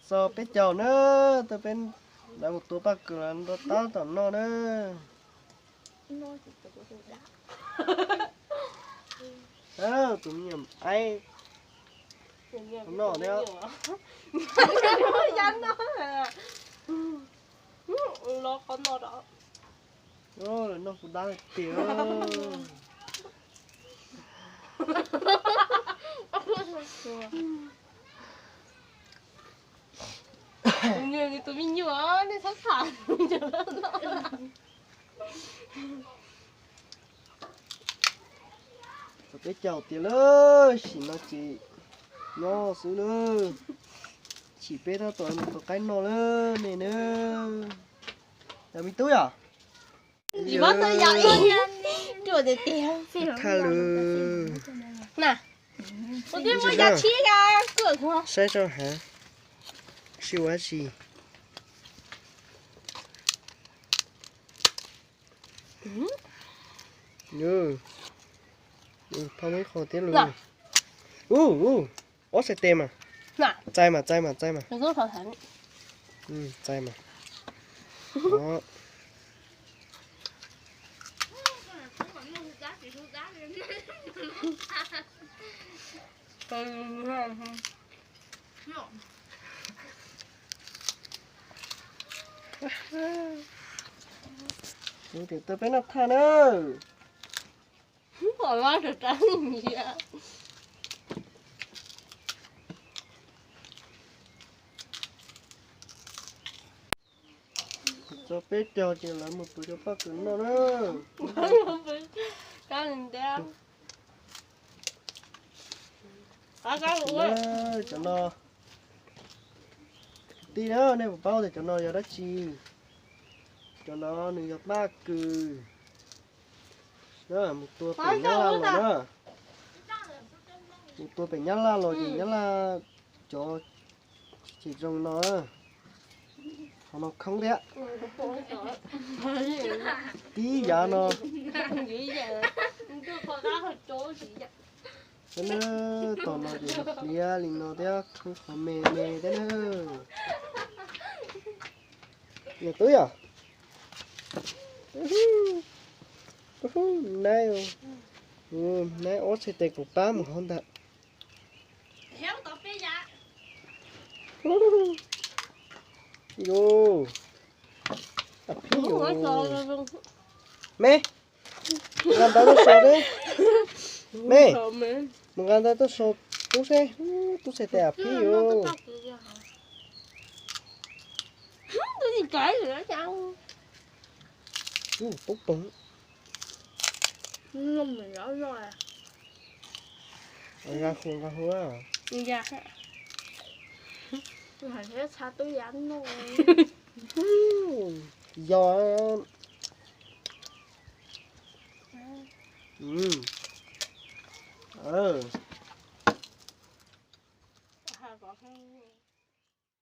Txog peb caug na, tau peb lawv mus tua paj kws los nrog tab tom noj na. Tus me nyuam aib noj thiab. Lawv noj kuv dab tiag. Tus me nyuam, nej txhob tham. Txog peb caug tiag lawm, sim no ces nyob xwb lawm. Chim peb tab tom mus tua qaib noj lawm nej na. Yog me tub yom? Thaj lwm. Saib tso hav, sib ua dab tsi. Phauj muab ib qho thiab lawm. Ub, ob txhais tes mas. Txais mas, txais mas, txais mas. Txais mas. Tus peb noj thaj na. Txog peb caug ces lawv mus pw rau paj kws noj na. Cov no, kwv tij na, nej puas paub tias cov no yog dab tsi? Cov no nws yog paj kws. Mus tua pem Nyab Laj los na. Mus tua pem Nyab Laj los ces Nyab Laj cov tsis zoo no. Qhov no khoob thiab. Tib yav no. Tom no ces hliav li no thiab, khoob qhov me me thiab na. Yog tub yom? Naib, naib ob txhais tes kuv pab mus hauv ntag. Yus, me, nqa ntawv tuaj so seb. Me, mus nqa ntawv tuaj so tub seb, tub txhais tes a pib yus. Poob poog. Nqa hu nqa hu. Yog.